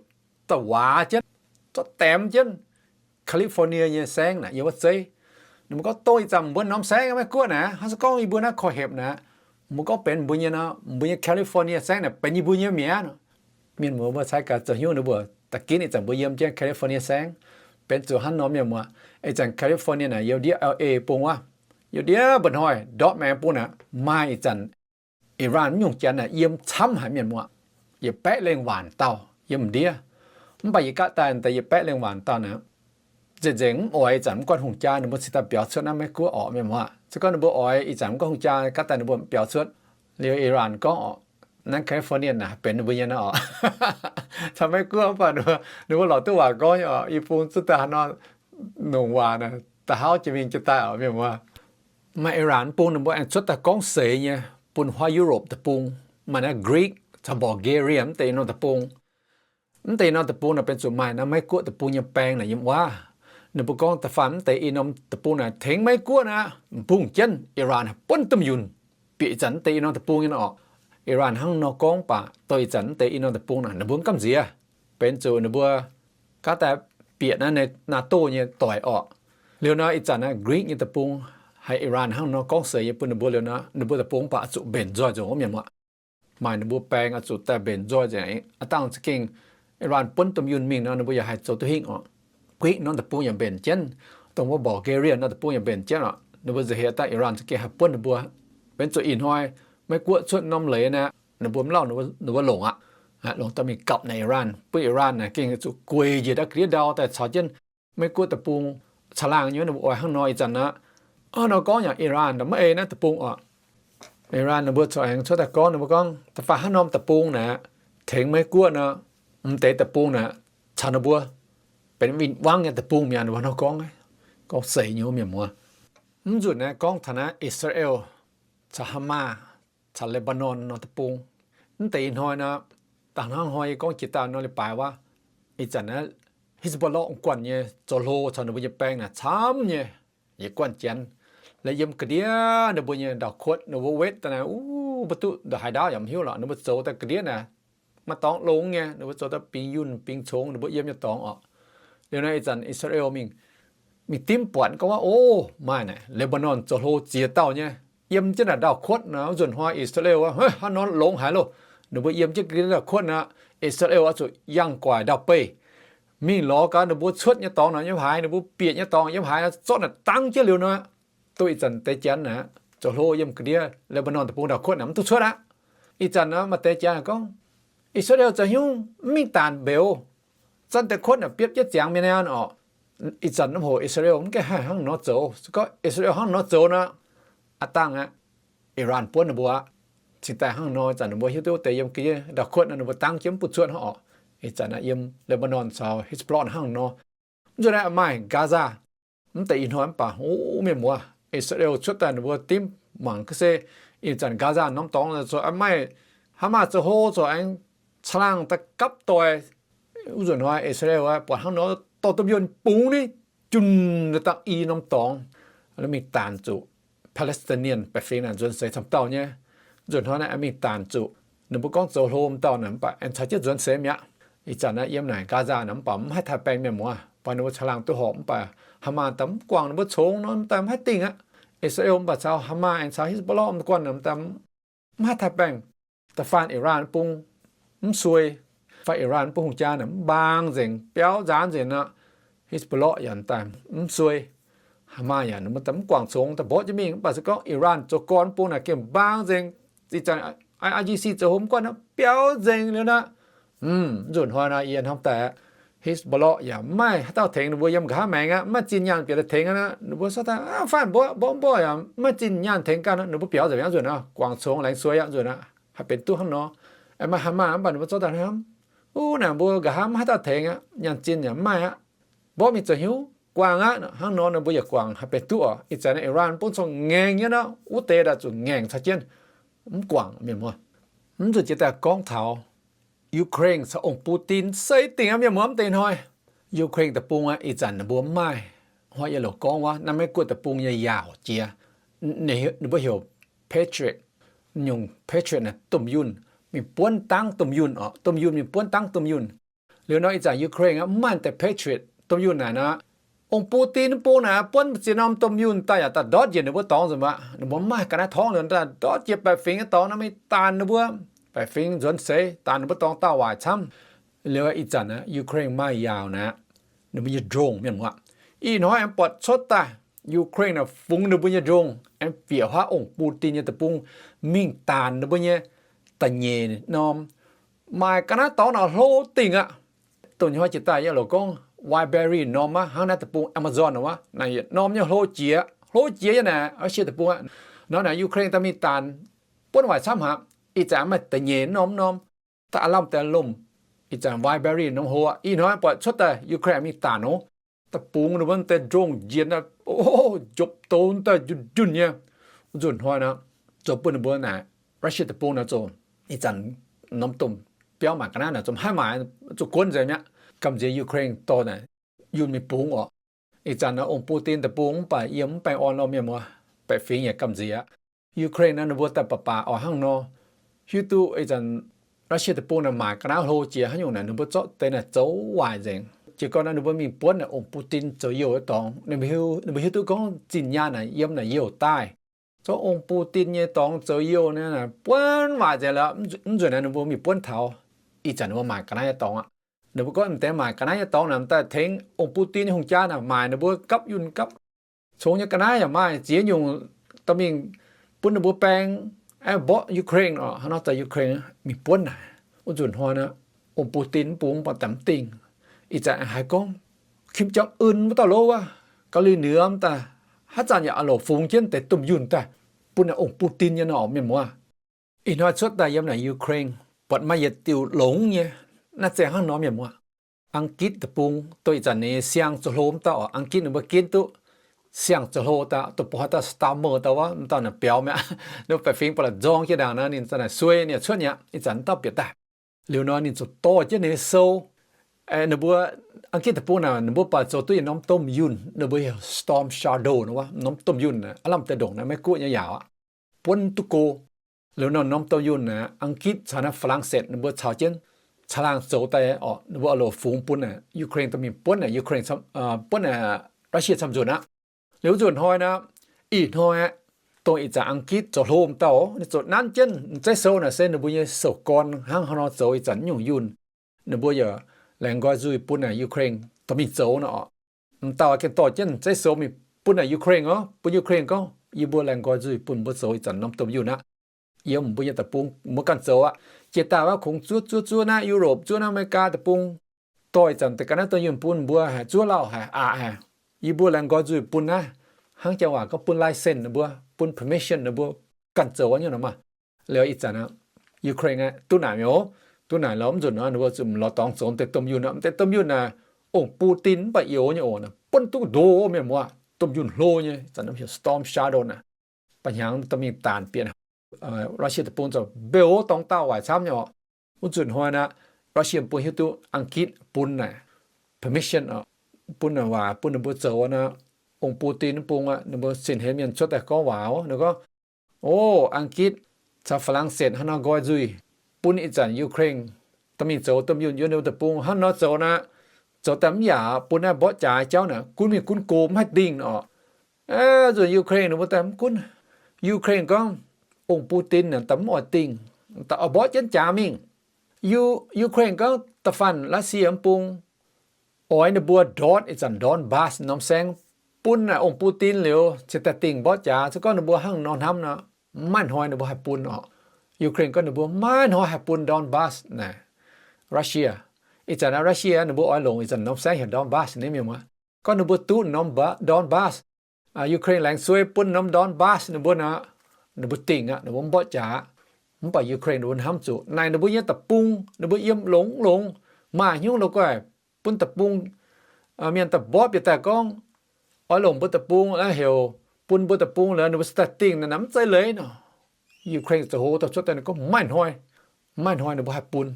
da'waaz jienv, zorqv daemx jienv California nyei saengv naaic yiem wuov zeiv. Ninh mbuo gorngv dongh ih zanc mbuo norm saengv Meiv-Guoqv naaic, hnangv se gorngv yie mbuo naaiv korv hepc naaic, mbuo gorngv benx mbuo nyei nor, mbuo nyei California saengv naaic benx yie mbuo nyei mi'aqv. Mienh muoz mbuo cai gaax zoux hnyouv ninh mbuo da'ginv ih zanc mbuo yiem jienv California saengv. Benx zuqc hnangv nor mienh muoz, ih zanc California naaic yiem ndiev L A bung wuov, yiem ndiev mba'hnoi ndortv maengx bung naaic maaih ih zanc Iran mv nyungc janx naaic yiem camv haic mienh muoz. Yietc baeqv lengh waanc dauh yiem ndiev. Mv baac yie gaatv daaih deix yietc baeqv lengh waanc dauh naaic, nzengc nzengc mv oix ih zanc mv guanh hungh jaa ninh mbuo cingx daaih biaux cuotv naaiv Meiv-Guoqv orqc mienh muoz. Se gorngv ninh mbuo oix ih zanc mv guanh hungh jaa gaatv daaih ninh mbuo biaux cuotv. Liuz Iran gorngv orqc, naaiv California naaic benx ninh mbuo nyei nor orqc. Caux Meiv-Guoqv mv baac ninh mbuo lorz duqv waac gorngv nyei orqc. Yie bung zuqc daaih haaix nor nongc waac naaic da'hauv jiex mingh jiex daaih orqc mienh muoz. Maaih Iran bung ninh mbuo aengx cuotv daaih gorngv seix nyei bun huaav Europe deic-bung, maaih naaiv Greek caux Bulgaria mv deix i norm deic-bung. Mv deix i norm deic-bung naaic benx zuqc maaih naaiv Meiv-Guoqv deic-bung nyei bank naaic yiem wuov. Ninh mbuo gorngv da'faanh mv deix i norm deic-bung naaic tengx Meiv-Guoqv naaic, mbungh jienv Iran haih buonv domh yunh bieqc ih zanc mv deix i norm deic-bung nyei nor orqc. Iran hnangv nor gorngv baac dongh ih zanc mv deix i norm deic-bung naaic ninh mbuo mv gamh nziex. Benx zuqc ninh mbuo gaatv daaih bieqc naaiv NATO nyei doic orqc. Liuz nor ih zanc naaiv Greek nyei deic-bung haiz Iran hnangv nor gorngv seix nyei bun ninh mbuo liuz nor, ninh mbuo deic-bung mv baac zuqc mbenc nzoih nzengc wuov mienh muoz. Maaih ninh mbuo bank oix zuqc daaih mbenc nzoih nzengc. Aav dangh za'gengh Iran buonv domh yunh mingh nor ninh mbuo yaac haih zoux duqv hingh orqc. Greek norm deic-bung yaac mbenc jienv, dongh wuov Bulgaria norm deic-bung yaac mbenc jienv orqc. Ninh mbuo nza'heix daaih Iran za'gengh haih buonv ninh mbuo. Benx zuqc ih hnoi Meiv-Guoqv cuotv norm leiz naaic, ninh mbuo mv lauh ninh mbuo longc aqv. Longc daaih mingh gapv naaic Iran, bun Iran naaic gengh zuqc gueic njiec daaih ga'ndiev ndau daaih caux jienv Meiv-Guoqv deic-bung caangh laangh nyei. Ninh mbuo oix hnangv nor ih zanc aqv. Hnangv nor gorngv yaac Iran daaih maiv ei naaiv deic-bung orqc. Iran ninh mbuo corc aengx cuotv daaih gorngv, ninh mbuo gorngv da'faanh haaix norm deic-bung naaic tengx Meiv-Guoqv nor, mv deix deic-bung naaic caux ninh mbuo benx win-wangv nyei deic-bung mi'aqv. Ninh mbuo hnangv nor gorngv, gorngv seix nyei wuov mienh muoz. Mv nzunc naaiv gorngv taux naaiv Israel caux Hamas caux Lebanon nor deic-bung. Mv deix ih hnoi nor, da'hnangv hnoi yie gorngv jiex daaih nor leiz-baaix wuov, ih zanc naaiv Hezbollah guanh nyei zoux hlo caux ninh mbuo nyei bank naaic camv nyei, yietc guanh janx, la'yiem ga'ndiev ninh mbuo nyei ndau-kuotv ninh mbuo wetv daaih naaiv, u mbuo duqv ndongc haaix ndaauv yaac mv hiuv lorqc. Ninh mbuo zoux daaih ga'ndiev naaic, maaih dorngx longx nyei, ninh mbuo zoux daaih bingx yunh bingx congx ninh mbuo yiem nyei dorngx orqc. Liuz nor ih zanc I^saa^laa^en mingh, mingh dimv buatc gorngv wuov, o, maaih naaic Lebanon zoux hlo ziex dauh nyei, yiem jienv naaic ndau-kuotv nor. Wuov nzunc hnoi I^saa^laa^en wuov, hnangv nor longx haic loh. Ninh mbuo yiem jienv ga'ndiev ndau-kuotv nor, I^saa^laa^en oix zuqc yangh guaic ndau-beih mingh lorz gaax ninh mbuo cuotv nyei dorngx nor yiem haaix, ninh mbuo bieqc nyei dorngx yiem haaix, zorqv naaic dangv jienv liuz nor, duqv ih zanc deix janx naaic zoux hlo yiem ga'ndiev Lebanon deic-bung ndau-kuotv naaic mv duqv cuotv aqv. Ih zanc nor maaih deix janx gorngv, I^saa^laa^en zoux haaix nyungc mv mingh daanc mbeux, zanc deix kuotv naaic biopv jienv ziangx mienh naaiv orqc. Ih zanc norm hoc I^saa^laa^en mv gaengh haih hnangv nor zoux. Se gorngv I^saa^laa^en hnangv nor zoux nor, aav dangh aqv, Iran buonv ninh mbuo aqv. Cingx daaih hnangv nor, ih zanc ninh mbuo hiuv duqv deix yiem ga'ndiev ndau-kuotv nor ninh mbuo dangv jienv mv butv cuotv hnangv orqc. Ih zanc naaiv yiem Lebanon caux Hezbollah hnangv nor. Mv nzunc naaiv maaih Gaza, mv deix ih hnoi mv baac, o, mienh muoz, I^saa^laa^en cuotv daaih ninh mbuo dimv mangc ga'sie, ih zanc Gaza norm dorngx zoux maaih Hamas zoux hlo zoux aengx caangh laangh daaih gapv doic. Wuov nzunc hnoi I^saa^laa^en buatc hnangv nor, dorh domh yunh bungx niv junh dangh i norm dorngx, mingh daanc zuqc Palestinian baeqc fingx naaic nzuonx seix camv dauh nyei. Nzunc hnoi naaiv mingh daanc zuqc ninh mbuo gorngv zoux hlo m'dauh naaic mv baac aengx caux jienv nzuonx seix mi'aqv. Ih zanc naaiv yiem naaic Gaza naaic mv baac mv haih taaih baengh mienh muoz, buatc ninh mbuo caangh laangh duqv horpc mv baac Hamas daaih mv guangc ninh mbuo congx nor, m'daaih mv haih dingh aqv. I^saa^laa^en mv baac caux Hamas aengx caux Hezbollah m'daaih guanh naaic m'daaih mv haih taaih baengh. Da'faanh Iran bung mv suei, faanh Iran bung hungh jaa naaic mv mbaang nzengc, biauv nzaanx nzengc nor, Hezbollah yaac m'daaih mv suei, Hamas yaac ninh mbuo daaih mv guangc congx daaih mborqv jienv mingh. Mv baac se gorngv Iran zoux gorn bung naaic gengh mbaang nzengc, ih zanc I R G C zoux hlo mv guanh nor biauv nzengc liuz nor. Mv nzunc hnoi naaic yie hnamv daaih aqv, Hezbollah yaac mv maaih haaix dauh tengx ninh mbuo yiem nqa'haav maengx aqv, mv maaih zinh nyaanh bieqc daaih tengx aqv. Ninh mbuo sortv daaih faanh mborqv mborqv mborqv yaac mv maaih zinh nyaanh tengx ganh, ninh mbuo biauv nzengc mi'aqv. Nzunc naaiv guangc congx laengz suei aqv. Nzunc naaiv haih benx duqv hnangv nor. Aengx maaih Hamas mv baac ninh mbuo zorqv daaih hnamv, wuov naaic mbuo nqa'haav mv haih dauh tengx aqv, nyaanh zinh yaac mv maaih aqv. Mborqv mingh zoux hnyouv guangc aqv. Hnangv nor ninh mbuo yaac guangc haih benx duqv oc. Ih zanc naaiv Iran bung corc ngaengc nyei nor, wuov deix daaih zuqc ngaengc caux jienv mv guangc mienh muoz. Mv nzunc jiex daaih gorngv taux Ukraine caux ong Putin seix dingc aqv mienh muoz. Mv deix hnoi Ukraine deic-bung aqv, ih zanc ninh mbuo mv maaih, hnoi yie loc gorngv wuov, naaiv Meiv-Guoqv deic-bung nyei yaauc jiex, ninh mbuo heuc Patriot, nyungc Patriot naaic domh yunh, mingh buonv dangv domh yunh oc, domh yunh mingh buonv dangv domh yunh. Liuz nor ih zanc Ukraine aqv mv maaih deix Patriot domh yunh naaic nor, ong Putin bung naaic buonv ziex norm domh yunh daaih yaac daaih ndortv njiec ninh mbuo dorngx nzunc aqv. Ninh mbuo mv maaih ga'naaiv torngv nor, daaih ndortv njiec baeqc fingx nyei dorngx nor mingh daanc ninh mbuo. Baeqc fingx nzuonx seix daanc ninh mbuo dorngx dauh waaic camv. Liuz ih zanc Ukraine maaih yaauc naaic, ninh mbuo nyei drone mienh muoz. Ih hnoi aengx buatc cuotv daaih Ukraine naaic fungx ninh mbuo nyei drone aengx bieqc huaav ong Putin nyei deic-bung mingh daanc ninh mbuo nyei da'nyeic norm, maaih ga'naaiv dorngx naaic hlo dingc aqv. Dongh hnoi jiex daaih yie loc gorngv Wildberries norm aqv, hnangv naaiv deic-bung Amazon wuov, naaic yietc norm nyei hlo jiex, hlo jiex nyei naaic, Russia deic-bung aqv. Nor naaic Ukraine daaih mingh daanc buonv waaic camv haic. Ih zanc maaih da'nyeic norm norm, daaih aav lamh deix lomh. Ih zanc Wildberries norm hlo aqv. Ih hnoi buatc cuotv daaih Ukraine mingh daanc nor, daaih bungx ninh mbuo deix drone njiec daaih, o, njopv douz daaih njunh njunh nyei. Nzunc hnoi nor, zoux bun ninh mbuo naaic Russia deic-bung naaic zoux, ih zanc norm domh biauv maaic ga'naaiv naaic zoux mv haih maaic, zuqc guonv nzengc mi'aqv. Gamh nziex Ukraine dorh naaic yunh mingh bungx oc. Ih zanc naaic ong Putin deic-bung mv baac yiem mv baengh orn lorh mienh muoz, baeqc fingx yaac gamh nziex aqv. Ukraine naaic ninh mbuo daaih baac baac oix hnangv nor, hiuv duqv ih zanc Russia deic-bung naaic maaic ga'naaiv hlo jiex haaix nyungc naaic ninh mbuo zorqv deix naaic zoux waaic nzengc. Jiez gorn naaic ninh mbuo mingh buonv naaic ong Putin zoux youh nyei dorngx, ninh mbuo hiuv duqv gorngv zinh nyaanh naaic yiem naaic youh daaih. Zorqv ong Putin nyei dorngx zoux youh nyei naaic buonv waaic nzengc lorqc. Mv nzunc naaic ninh mbuo mingh buonv taux ih zanc ninh mbuo maaic ga'naaiv nyei dorngx aqv. Ninh mbuo gorngv m'deix maaic ga'naaiv nyei dorngx naaic m'daaih tengx ong Putin nyei hungh jaa naaic maaic ninh mbuo gapv yunh gapv congx nyei ga'naaiv yaac maaih ziex nyungc dorh mingh bun ninh mbuo baeng, aengx mborqv Ukraine oc. Hnangv nor daaih Ukraine mingh buonv naaic. Wuov nzunc hnoi naaic, ong Putin mv bung mv baac daaih mv dingh. Ih zanc haiz gorngv Kim Jong Un wuov dauh lov wuov, Gaux Liuz Nüex daaih haaix zanc yaac oix loc fungx jienv deix domh yunh daaih bun naaic ong Putin nyei nor, mienh muoz. Ih hnoi cuotv daaih yiem naaic Ukraine buatc maaih yietc diuc longx nyei. Naaiv zeiz hnangv nor, mienh muoz. Ang-gitv deic-bung, dongh ih zanc ninh siang zoux hlo wuov dauh oc, Ang-gitv ninh mbuo ginv duqv siang zoux hlo daaih, dongh bung haaix dauh Starmer dauh wuov, m'dauh naaic biaux mi'aqv. Ninh mbuo baeqc fingx ba'laqc nzorng jienv ndaangc nor, ninh za'naaic suei, ninh yaac cuotv nyei aqv. Ih zanc dauh bieqc daaih. Liuz nor ninh ziouc dorh jienv ninh nyei sou, ninh mbuo, Ang-gitv deic-bung naaic ninh mbuo baac zoux duqv yietc norm domh yunh, ninh mbuo heuc Storm Shadow nor wuov, norm domh yunh aav lamh deix ndongc naaiv Meiv-Guoqv nyei yaauc aqv, buonv duqv go. Liuz norm-norm domh yunh naaic, Ang^gitv caux naaiv Faa^lang^setv ninh mbuo caux jienv caangh laangh zoux daaih orqc, ninh mbuo oix loc fungx bun naaic Ukraine dorh mingh buonv naaic Ukraine, buonv naaic Russia camv nzunc aqv. Liuz wuov nzunc hnoi naaic, ih hnoi aqv, dongh ih zanc Ang^gitv zoux hlo m'dauh, ninh zoux nanv jienv m'zeiv sou naaic se ninh mbuo nyei sou-gorn hnangv haaix nor zoux ih zanc nyungc yunh. Ninh mbuo yaac laengz nqoi nzuih bun naaic Ukraine dorh mingh zoux nor orqc. M'dauh gengh dorh jienv m'zeiv sou mingh bun naaic Ukraine orqc, bun Ukraine gorngv, yie mbuo laengz nqoi nzuih bun mbuo zoux ih zanc norm domh yunh aqv. Yiem mbuo nyei deic-bung mbuo ganh zoux aqv. Jiex daaih wuov kungx zuov zuov zuov naaiv Europe, zuov naaiv America deic-bung, dorh ih zanc deix ga'naaiv domh yunh bun mbuo haic, zuov lauh haic, aqc haic. Yie mbuo laengz nqoi nzuih bun naaiv, hnangv janx waac gorngv bun license ninh mbuo, bun permission ninh mbuo ganh zoux nyungc nor maah. Liuz ih zanc aqv, Ukraine aqv, duqv naaic mi'aqv. Duqv naaic lorz mv nzunc nor ninh mbuo zuqc lorz dorngx zoux deix domh yunh aqv. Deix domh yunh naaic, ong-bung-din mv baac youz nyei oc, buonv duqv ndo mienh muoz, domh yunh hlo nyei, zanc heuc Storm Shadow naaic. Ba'hnyangx dorh mingh daanc bieqc Russia deic-bung zoux mbeux dorngx dauh waaic camv nyei orqc. Wuov nzunc hnoi naaic, Russia bun hiuv duqv Ang^gitv bun naaic permission orqc, bun naaic waac bun ninh mbuo zoux naaic, ong-bung-din mv bung aqv, ninh mbuo cin-henv mienh cuotv daaih gorngv waac oc. Ninh gorngv, o, Ang^gitv caux Faa^lang^setv hnangv nor nqoi nzuih bun ih zanc Ukraine dorh mingh zoux domh yunh yiem ninh mbuo deic-bung hnangv nor zoux naaic, zoux daaih mv yaac bun naaiv mborqv jaax jauv naaic gunv mingh gunv go mv haih dingh orqc. Nzunc Ukraine ninh mbuo daaih mv gunv. Ukraine gorngv, ong-bung-din naaic daaih mv oix dingh, daaih oix mborqv jienv jaax mingh. Ukraine gorngv da'faanh Russia mv bung oix ninh mbuo ndortv ih zanc Donbas norm saengv bun naaic ong-bung-din liuz cingx daaih dingh mborqv jaax. Se gorngv ninh mbuo hnangv nor hnamv nor, mv maaih hnoi ninh mbuo haih bun orqc. Ukraine gorngv ninh mbuo mv maaih hnoi haih bun Donbas naaic Russia. Ih zanc naaiv Russia ninh mbuo oix longc ih zanc norm saengv heuc Donbas nyei mienh muoz. Gorngv ninh mbuo duqv norm Donbas, Ukraine laengz suei bun norm Donbas ninh mbuo nor, ninh mbuo dingh aqv, ninh mbuo mv mborqv jaax aqv. Mv baac Ukraine ninh mbuo hnamv zuqc naaic ninh mbuo nyei deic-bung, ninh mbuo yiem longx longx, maaih hnyouv la'guaih bun deic-bung mienh daaih mborqv bieqc daaih gorngv oix longc mbuo deic-bung, heuc bun mbuo deic-bung liuz ninh mbuo se daaih dingh naaic mv zeiz leiz nor. Ukraine zoux hlo daaih cuotv daaih ninh gorngv mv maaih hnoi, mv maaih hnoi ninh mbuo haih bun.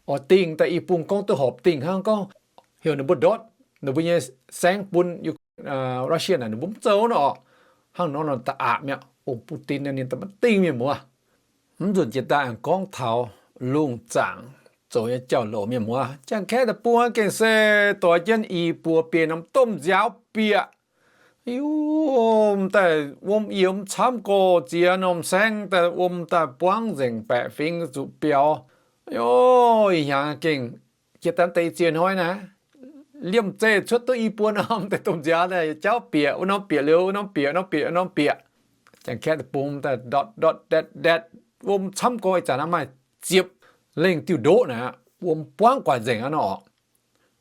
Oix dingh daaih i bung gorngv duqv horpc dingh hnangv gorngv heuc ninh mbuo ndortv ninh mbuo nyei saengv bun Russia naaic ninh mbuo mv zoux nor orqc. Hnangv nor nor da'aqc mi'aqv. Ong-bung-din ninh daaih maiv dingh mienh muoz. Mv nzunc jiex daaih aengx gorngv taux lungh zaangc zoux nyei jauv-louc mienh muoz. Janx-Kaeqv deic-bung gengh se doix jienv i buo biei norm domh nziaaux bieqc. Yie daaih wuom yiem camv gorx ziex norm saengv daaih wuom daaih buangv nzengc baeqc fingx zuqc biaux. Yie hnyangx gengh jiex daaih deix ziex hnoi naaic, liemh zeih cuotv duqv i buo norm deix domh nziaaux daaih jauv bieqc, wuov norm bieqc liuz wuov norm bieqc, wuov norm bieqc, wuov norm bieqc. Janx-Kaeqv deic-bung daaih ndortv ndortv ndatv ndatv, wuom camv gorx ih zanc aqv maaih ziepc lengh diuh ndoqv naaic, wuom buangv guaax nzengc aqv nor orqc.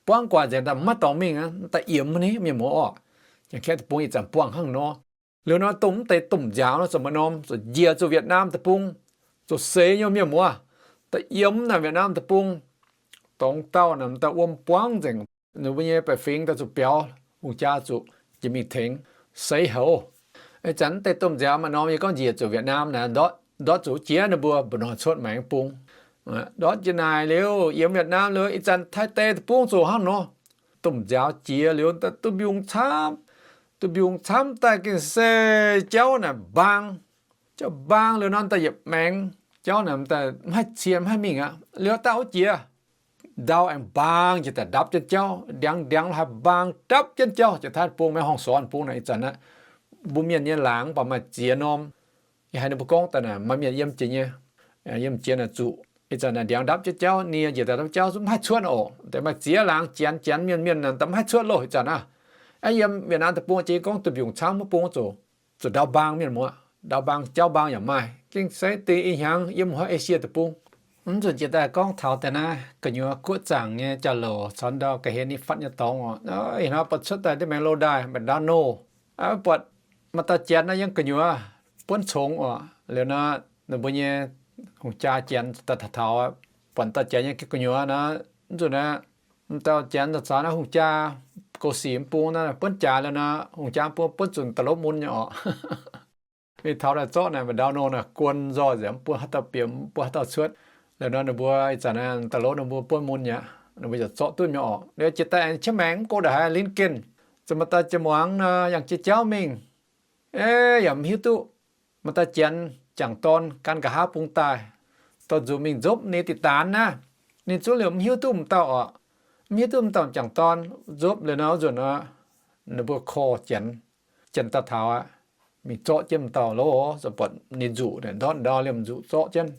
Buangv guaax nzengc daaih maiv dorngx mingh aqv, daaih yiemx ni mienh muoz orqc. Janx-Kaeqv deic-bung ih zanc buangh hnangv nor. Liuz nor dongh mv deix domh nziaaux nor zuqc maaih norm zuqc njiec zuqc Vietnam deic-bung, zuqc seix nyei mienh muoz, daaih yiemx naaic Vietnam deic-bung. Dorngx dauh naaic daaih wuom buangv nzengc, ninh mbuo nyei baeqc fingx daaih zuqc biaux, hungh jaa zuqc jiex mingh tengx, seix houc. Ih zanc mv deix domh nziaaux maaih norm yie gorngv njiec zuqc Vietnam naaic, ndortv zuqc jiex ninh mbuo mba'hnoi cuotv maengx bung. Ndortv jiex naaic liuz yiem Vietnam liuz ih zanc Taiv deic-bung zuqc hnangv nor. Domh nziaaux jiex liuz duqv mbiungc camv, duqv mbiungc camv daaih gengh se jauv naaic mbaang. Jauv mbaang liuz nor daaih yietc maengx jauv naaic daaih mv haih cie mv haih mingh aqv. Liuz daaih wuov jiex ndau aengx mbaang jiex daaih ndapv jienv jauv, ndiangx ndiangx haih mbaang ndapv jienv jauv. Janx-Taiv bung maiv horngh sorn bung naaic ih zanc aqv, mbuo mienh nyei laangz mv baac maaih ziex norm. Yie haiz ninh mbuo gorngv daaih naaic maaih mienh yiem jiex nyei, yiem jiex naaic zuqc ih zanc naaic ndiangx ndapv jienv jauv, nie njiec daaih ndapv jauv zungv mv haih cuotv oc. Deix maaih ziex laangz janx janx mienh mienh naaic daaih mv haih cuotv loh ih zanc aqv. Aeqv, yiem Vietnam deic-bung jiex gorngv duqv mbiungc camv wuov bung zuqc, zuqc ndau mbaang mienh muoz, ndau mbaang jauv mbaang yaac maaih. Gengh se deix ih hnyangx yiem wuov Asia deic-bung. Mv nzunc jiex daaih gorngv taux deix naaiv gu'nyuoz guoqv zaangc nyei jauv-louc caux ndau ga'hlen ni fatv nyei dorngx oc. Ih hnoi buatc cuotv daaih ndiev maengx loz-ndaaih McDonald, buatc maaih dauh janx naaiv yiem gu'nyuoz buonv congx oc. Liuz nor ninh mbuo nyei hungh jaa janx daaih taux, buatc dauh janx yiem gu'nyuoz nor, mv nzunc naaiv, m'dauh janx daaih caux naaiv hungh jaa, goux sic mv bung naaiv buonv jaax liuz nor, hungh jaa mv bung buonv zunc da'lov mun nyei oc. Mingh taux daaih zorqv naaic McDonald naaic guon nzoih nzengc, mv bun haaix dauh bieqc, mv bun haaix dauh cuotv. Liuz nor ninh mbuo ih zanc da'lov ninh mbuo buonv mun nyei aqv, ninh mbuo yaac zorqv duqv nyei oc. Liuz jiex daaih aengx qiemx maengx mv go ndongc haaix Lincoln, zuqc maaih dauh jiex muangx nor yangh jiex jauv mingh. Aeqv, yaac mv hiuv duqv. Maaih dauh janx m'jangc dorn gan nqa'haav bung daaih, dorh nzuqc mingh nzopv ninh diqc daanx naaiv. Ninh zungv liemh mv hiuv duqv m'dauh oc. Mv hiuv duqv m'dauh m'jangc dorn nzopv liuz nor, nzunc nor ninh mbuo korv Janx, Janx daaih taux aqv, mingh zorqv jienv m'dauh loh, buatc ninh nzuqc ndortv ndau liemh nzuqc zorqv jienv.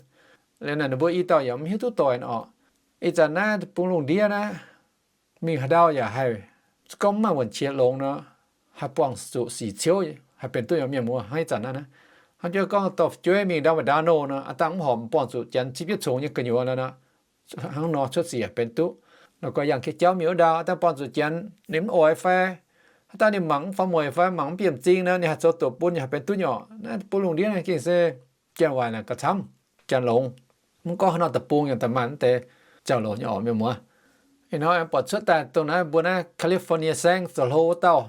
Liuz naaic ninh mbuo i dauh yaac mv hiuv duqv doic oc. Ih zanc naaiv bung lungh ndiev naaiv, mingh haaix ndau yaac haih, gorngv mv maaih wuonc qiex longx nor, haih buangh zuqc sic ciouv, haih benx duqv nyei mienh muoz. Hnangv ih zanc naaiv, hnangv jiex gorngv dorh fu'jueiv mingh ndau maiv ndau nor, aav dangh mv horpc buangh zuqc Janx zipv jienv congx nyei gu'nyuoz nor, hnangv nor cuotv sic haih benx duqv. La'guaih yangh ka'jauv mingh wuov ndau, aav dangh buangh zuqc Janx ninh mv oix fai, haaix dauh ninh mangc mv faaux mueic fai mangc mv bieqc m'zing nor, ninh haih zoux doqc bun, haih benx duqv nyei oc. Naaiv bung lungh ndiev naaiv gengh se janx waaic naaic gauh camv, janx longx. Mv gorngv haaix nor deic-bung yaac daaih maaih mv deix jauv-louc nyei oc mienh muoz. Ih hnoi buatc cuotv daaih dongh naaiv mbuo naaiv California saengv zoux hlo wuov dauh,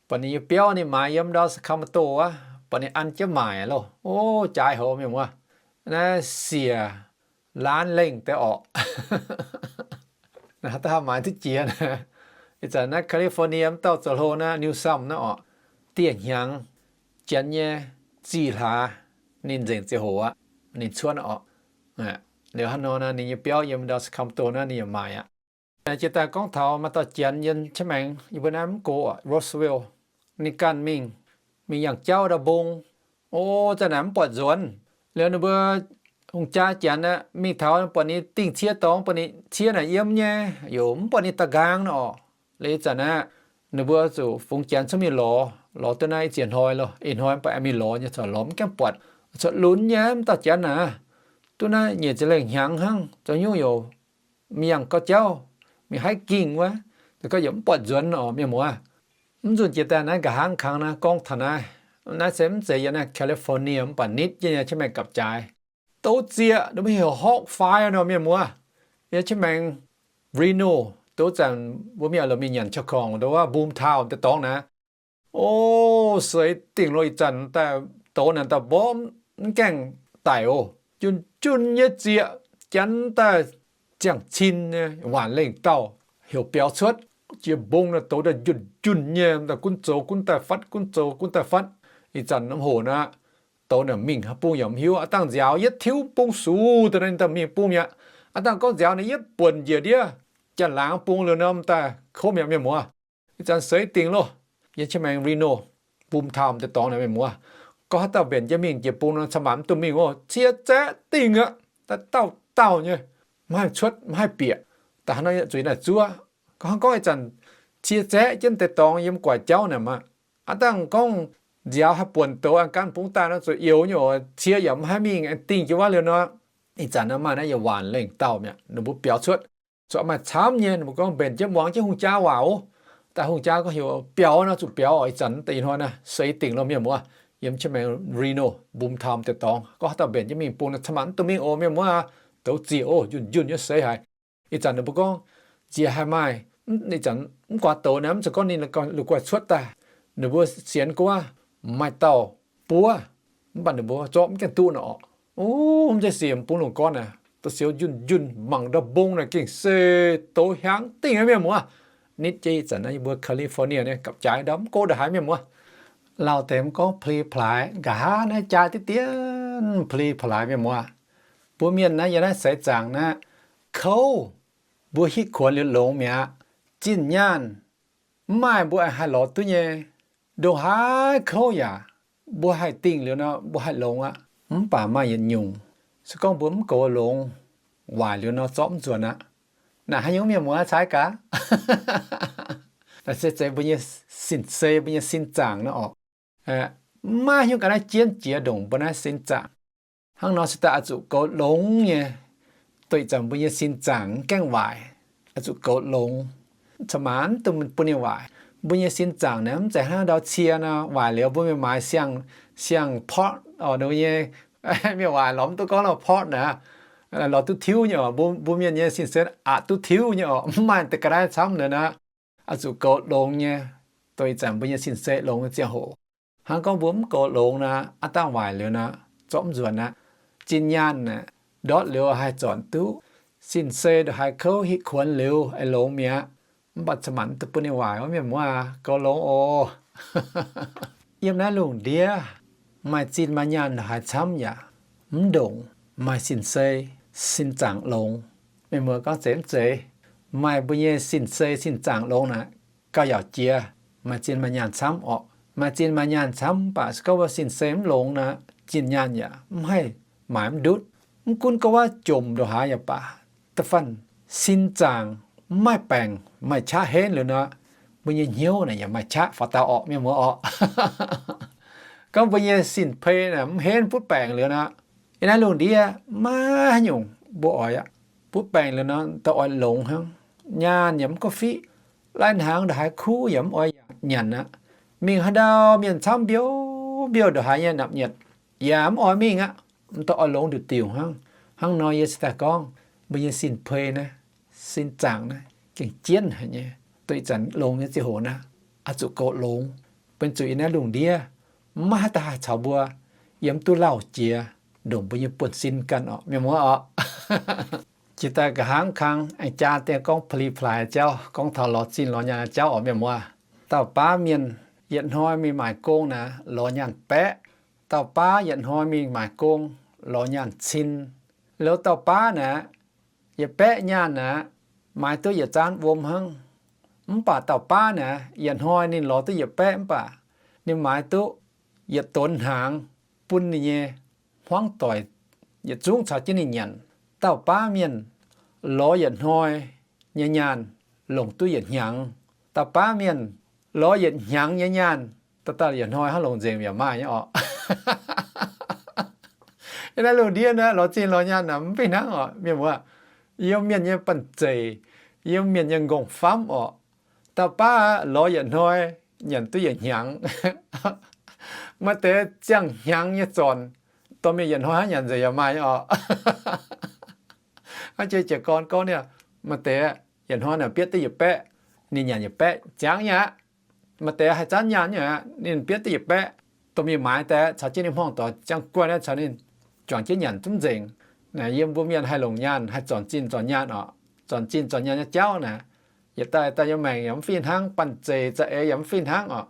buatc ninh nyei biauv ninh maaiz yiem ndau Sacramento wuov, buatc ninh an jienv maaic loh, o, jaaix hoc mienh muoz. Naaiv siec laanz lengh deix orqc. Naaiv haaix dauh maaiz duqv jiex? Ih zanc naaiv California wuov dauh zoux hlo naaiv Newsom naaiv orqc, dieh hnyangx, janx nyei zih hlaax ninh nzengc ziangh hoc aqv, ninh cuotv orqc. Liuz hnangv nor naaiv ninh nyei biauv yiem ndau Sacramento naaiv ninh yaac maaic aqv. Jiex daaih gorngv taux maaih dauh janx yiem Chiang Mai, yie mbuo naaiv mv gox, Roseville, ninh ganh mingh, mingh yangh jauv ndau mbong. O, za'naaic mv buatc nzuonx. Liuz ninh mbuo hungh jaa janx aeqv, mingh taux buatc ninh dingh cie dorngx, buatc ninh cie naaic yiem nyei, yaac mv buatc ninh da'nqaang nor orqc. Liuz ih zanc aeqv, ninh mbuo zuqc fungx janx cuotv mingh lorz, lorz duqv naaiv ih ziex hnoi loh. Ih hnoi mv baac aengx mingh lorz nyei corc lorz mv gaengh buatc. Corc lunx nyei mv dauh janx naaic. Duqv naaiv nyiec ziepc lengh hnyangx hnangv, zoux nyungc yaac mingh yangh gauh jauv, mingh haih gingh wuov, za'gengh yaac mv buatc nzuonx orqc mienh muoz. Mv nzunc jiex daaih naaiv nqa'haav kangx naaiv gorngv taux naaiv, naaiv se mv zeiz yiem naaiv California mv baac nitv jienv nyei Chiang Mai gapv-jaaix. Douz zieqc, ninh mbuo heuc hawk fire nor mienh muoz. Yiem Chiang Mai Reno, douz zanc mbuo mienh lorz mingh nyanc qaqv korngc, douz wuov Boomtown deix dorngx naaiv. O, seix dingh loh, ih zanc daaih douz naaic daaih mborqv mv gaengh daic oc. Njunh njunh nyei zieqc, janx daaih ziangh cin nyei waanc lengh dauh heuc biaux cuotv. Jiex mbong naaic douz daaih njunh njunh nyei, daaih gunv zoux gunv daaih fatv, gunv zoux gunv daaih fatv. Ih zanc norm hoc naaiv douz naaic mingh haaix bung yaac mv hiuv. Aav dangh nziaaux yietv tiuv bung sux daaih naaiv ninh daaih mingh bung mi'aqv. Aav dangh gorngv nziaaux naaiv yietv buonc njiec ndiev, janx-laangz bung liuz norm daaih kouv mi'aqv mienh muoz. Ih zanc seix dingh loh. Yiem Chiang Mai Reno, Boomtown deix dorngx naaic mienh muoz, gorngv haaix dauh mbenc jienv mingh jiex bung nor, cin-maanc mv duqv mingh oc. Cie zaeqv dingh aqv, daaih dauh dauh nyei, mv haih cuotv mv haih bieqc. Daaih hnangv nor zuqc naaic zuov. Gorngv hnangv gorngv ih zanc cie zaeqv jienv deix dorngx yiem guaic jauv naaic maah. Aav dangh gorngv nziaaux haih buonc douz an gaanv bung daaih nor zuqc youx nyei oc. Cie yaac mv haih mingh, dingh jienv wuov liuz nor, ih zanc nor maaih naaiv yietc waanc lengh dauh mi'aqv, ninh mbuo biaux cuotv. Zuqc maaih camv nyei, ninh mbuo gorngv mbenc jienv muangx jienv hungh jaa waac oc. Daaih hungh jaa gorngv heuc biaux nor zuqc biaux oc. Ih zanc deix ih hnoi naaiv seix dingh loh mienh muoz. Yiem Chiang Mai Reno, Boomtown deix dorngx, gorngv haaix dauh mbenc jienv mingh bung nor, cin-maanc mv duqv mingh oc mienh muoz aac. Douz zieqc oc, njunh njunh nyei seix haic. Ih zanc ninh mbuo gorngv nziex haih maaih, ih zanc mv guaax douz naaiv, mv zeiz gorngv ninh la'guaih cuotv daaih. Ninh mbuo sienx guaav maaih dauh buov, mv baac ninh mbuo zorqv mv gaengh duqv nor orqc. O, mv zeiz siec bung lungh gorn aac, da'siou njunh njunh mangc ndau mbong naaic gengh se douz hiaangx dingh aqv mienh muoz. Nitv jienv ih zanc naaiv yie mbuo California nyei gapv-jaaix ndau mv go ndongc haaix mienh muoz. Lauh deix mv gorngv pli plaaix, nqa'haav naaiv jaa diqv dien pli plaaix mienh muoz. Mbuo mienh naaiv yiem naaiv seix zaangc naaiv, kouv, mbuo hitv kuonx liuz longx mi'aqv. Zinh nyaanh mv maaih mbuo haih lorz duqv nyei. Ndongc haaix kouv yaac mbuo haih dingh liuz nor mbuo haih longx aqv. Mv baac maaih yietc nyungc, se gorngv mbuo mv goux longx, waaic liuz nor zorqv mv nzuonx aqv. Naaic haaix nyungc mienh muoz cai gaax? Naaiv se zeiz mbuo nyei sin-sei, mbuo nyei sin zaangc nor orqc. Maiv hiuv ga'naaiv jienv jiex ndongc mbuo naaiv sin zaangc. Hnangv nor se daaih oix zuqc goux longx nyei, doix zanc mbuo nyei sin zaangc mv gaengh waaic. Oix zuqc goux longx, ca'maanc mv dungx bun ninh waaic. Mbuo nyei sin zaangc naaiv mv zeiz hnangv ndau cie nor, waaic liuz mbuo mingh maaiz siang, siang pot, o, ninh nyei, mienh waac lorz mv duqv gorngv lorh pot naaic, lorz duqv tiuv nyei oc. Mbuo, mbuo mienh nyei sin-sei aqc duqv tiuv nyei oc. Mv maaih deix ga'naaiv camv naaic aqv. Oix zuqc goux longx nyei, doix zanc mbuo nyei sin-sei longx nyei ziangh hoc. Hnangv gorngv mbuo mv goux longx naaic, aav dangh waaic liuz naaic, zorqv mv nzuonx aqv. Zinh nyaanh naaic, ndortv liuz haih zornc duqv. Sin-sei ndongc haaix kouv hitv kuonx liuz aengx longx mi'aqv. Mv baac ca'maanc mv dungx bun ninh waaic wuov mienh muoz aac, goux longx oc. Yiem naaiv lungh ndiev maaih zinh maaih nyaanh ndongc haaix camv yaac mv ndongc maaih sin-sei, sin-zaangc longx. Mienh muoz gorngv zeiz mv zeiz? Maaih mbuo nyei sin-sei sin-zaangc longx naaic, gauh yaauc jiex, maaih zinh maaih nyaanh camv orqc. Maaih zinh maaih nyaanh camv mv baac se gorngv mbuo sin-sei mv longx naaic, zinh nyaanh yaac mv haih maaic mv ndutv. Mv gunv gorngv wuov jomc ndongc haaix yaac baac, da'faanh sin-zaangc mv maaih baengc maaih qaqv henv liuz nor, mbuo nyei hnyouv naaic yaac maaih qaqv faaux dauh orqc, mienh muoz orqc. Gorngv mbuo nyei sin-pei naaic mv henv butv baengc liuz nor, yiem naaiv lungh ndiev maiv haaix nyungc mbuo oix aqv. Butv baengc liuz nor, da'oix longx hnangv. Nyaanh yaac mv gorngv fiqv, lai-hnaangx ndongc haaix kuv yaac mv oix nyanc aqv. Mingh haaix ndau mienh camv mbiouv mbiouh ndongc haaix nyei napc nyietc yaac mv oix mingh aqv. Mv da'oix longx diuc diuc hnangv. Hnangv nor yie cingx daaih gorngv mbuo nyei sin-pei naaiv, sin-zaangc naaiv gengh jienv haic nyei. Dongh ih zanc longx nyei ziangh hoc naaiv, oix zuqc goux longx, benx zuqc yiem naaiv lungh ndiev maiv haih daaih haih caux mbuo yiem duqv lauh jiex ndongc mbuo nyei buonv-sin ganh orqc, mienh muoz orqc. Jiex daaih nqa'haav kang aengx jaa dien gorngv pa'li plaaix jauv, gorngv taux lorz zinh lorz nyaanh jauv orqc, mienh muoz. Dauh baav mienh yietc hnoi mingh maaic gong naaic lorz nyaanh baeqv. Dauh baav yietc hnoi mingh maaic gong lorz nyaanh cin. Loz dauh baav naaic, yietc baeqv nyaanh naaic, maaiz duqv yietc zaanv wuom hnangv. Mv baac dauh baav naaic, yietc hnoi ninh lorz duqv yietc baeqv mv baac ninh maaiz duqv yietc donx hnaangx bun ninh nyei hmuangv doic yietc zungv caux jienv ninh nyanc. Dauh baav mienh lorz yietc hnoi nyei nyaanh longc duqv yietc hnyangx. Dauh baav mienh lorz yietc hnyangx nyei nyaanh, dauh dauh yietc hnoi hnangv longc nzengc yaac maaih nyei orqc. Yiem naaiv lungh ndiev naaiv lorz zinh lorz nyaanh naaic mv fih hnangv orqc, mienh muoz. Yiem mienh nyei banh zeic, yiem mienh nyei nqongh famv orqc. Dauh baav lorz yietc hnoi nyanc duqv yietc hnyangx. Maaih deix ziangh hnyangx nyei zornc, dorh mingh yietc hnoi hnangv nyanc nzengc yaac maaih nyei orqc. Hnangv jiex jiez gorn gorngv niaa, maaih deix yietc hnoi naaic bietv duqv yietc baeqv, ninh nyanc yietc baeqv ziangv nyei aqv. Maaih deix haih zanv nyaanh nyei aqv, ninh bietv duqv yietc baeqv, dorh mingh maaiz daaih caux jienv ninh hmuangv doic ziangh guanh naaiv caux ninh juangc jienv nyanc zungv nzengc. Naaic yiem mbuo mienh haih longc nyaanh, haih zornc zinh zornc nyaanh orqc. Zornc zinh zornc nyaanh nyei jauv naaic, yietc dauh yietc dauh nyei maengc yaac mv fih hnangv, banh zeic za'eix yaac mv fih hnangv orqc.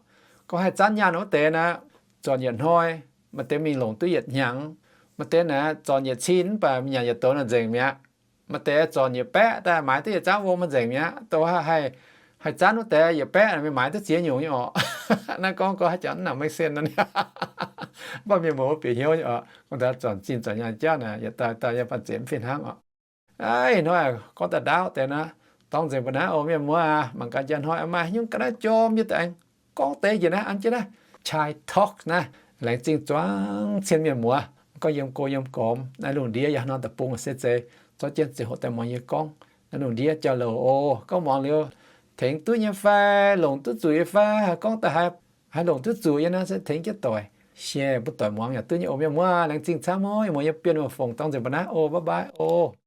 Gorngv haih zanv nyaanh wuov deix naaic, zornc yietc hnoi, maaih deix mingh longc duqv yietc hnyangx. Maaih deix naaic zornc yietc cin mv baac mingh nyanc yietc donx nzengc mi'aqv. Maaih deix zornc yietc baeqv daaih maaiz duqv yietc zaanv wuom nzengc mi'aqv. Dongh haih, haih zanv wuov deix yietc baeqv mingh maaiz duqv ziex nyungc nyei orqc. Naaiv gorngv gorngv haaix jangx mv nangc maiv sen nor. Mv baac mienh muoz mbuo bieqc hnyouv nyei orqc. Gorngv daaih zornc zinh zornc nyaanh jauv naaic, yietc dauh dauh nyei banh zeic mv fih hnangv orqc. Aav, ih hnoi gorngv daaih ndaauv deix naaiv, dorngx nzengc mbuo naaiv oc, mienh muoz aac. Mangc gaax njang hnoi maaih haaix nyungc ga'naaiv jorm yie daaih aengx gorngv deix njiec naaiv an jienv naaiv Chai Talk naaiv. Laengz zingh zuangx cien mienh muoz, gorngv yiem go yiem gormx naaiv lungh ndiev yaac nor da'bung se zeiz zorqv jienv ziangh hoc daaih muangx yie gorngv naaiv lungh ndiev jauv-louc oc. Gorngv muangx liuz tengx duqv nyei fai, longc duqv zuqc nyei fai, gorngv daaih haaix longc duqv zuqc yie naaiv se tengx jienv doic share bun doic muangx yaac duqv nyei oc, mienh muoz. Laengz zingh camv oc, mienh muoz, yie Bienh Wuonh Fongc dorngx nzengc mbuo naaiv oc, bye bye oc.